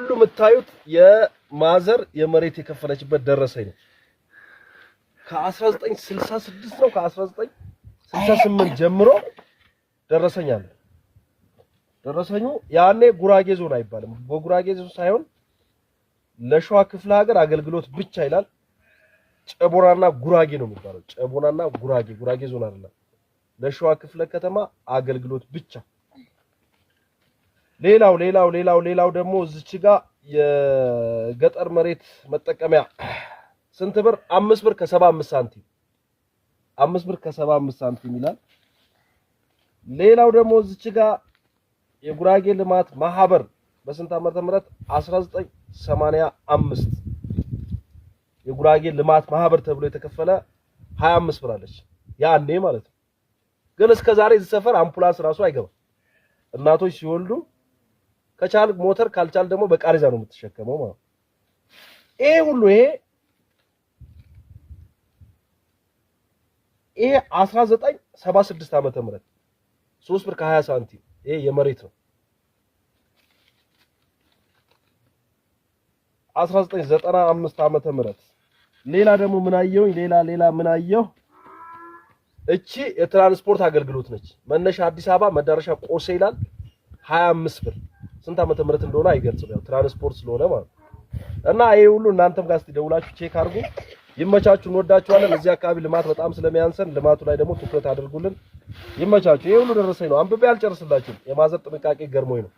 ሁሉ የምታዩት የማዘር የመሬት የከፈለችበት ደረሰኝ ነው። ከ1966 ነው ከ1968 ጀምሮ ደረሰኝ አለ። ደረሰኙ ያኔ ጉራጌ ዞን አይባልም። በጉራጌ ዞን ሳይሆን ለሸዋ ክፍለ ሀገር አገልግሎት ብቻ ይላል። ጨቦናና ጉራጌ ነው የሚባለው። ጨቦናና ጉራጌ፣ ጉራጌ ዞን አይደለም። ለሸዋ ክፍለ ከተማ አገልግሎት ብቻ። ሌላው ሌላው ሌላው ሌላው ደግሞ እዚች ጋር የገጠር መሬት መጠቀሚያ ስንት ብር? 5 ብር ከ75 ሳንቲም፣ 5 ብር ከ75 ሳንቲም ይላል። ሌላው ደግሞ እዚች ጋር የጉራጌ ልማት ማህበር በስንት ዓመተ ምህረት? 1985 የጉራጌ ልማት ማህበር ተብሎ የተከፈለ 25 ብር አለች ያኔ ማለት ነው። ግን እስከ ዛሬ እዚህ ሰፈር አምቡላንስ ራሱ አይገባም። እናቶች ሲወልዱ ከቻል ሞተር ካልቻል ደግሞ በቃሬዛ ነው የምትሸከመው ማለት ነው። ይሄ ሁሉ ይሄ 1976 ዓመተ ምህረት 3 ብር ከ20 ሳንቲም ይሄ የመሬት ነው። 1995 ዓመተ ምህረት ሌላ ደግሞ ምን አየሁኝ? ሌላ ሌላ ምን አየሁ? እቺ የትራንስፖርት አገልግሎት ነች። መነሻ አዲስ አበባ መዳረሻ ቆሴ ይላል። 25 ብር፣ ስንት ዓመተ ምህረት እንደሆነ አይገልጽም። ያው ትራንስፖርት ስለሆነ ማለት ነው። እና ይሄ ሁሉ እናንተም ጋር እስቲ ደውላችሁ check አድርጉ። ይመቻችሁ፣ እንወዳችኋለን። እዚህ አካባቢ ልማት በጣም ስለሚያንሰን ልማቱ ላይ ደግሞ ትኩረት አድርጉልን። ይመቻችሁ። ይሄ ሁሉ ደረሰኝ ነው። አንብቤ አልጨርስላችሁም። የማዘር ጥንቃቄ ገርሞኝ ነው።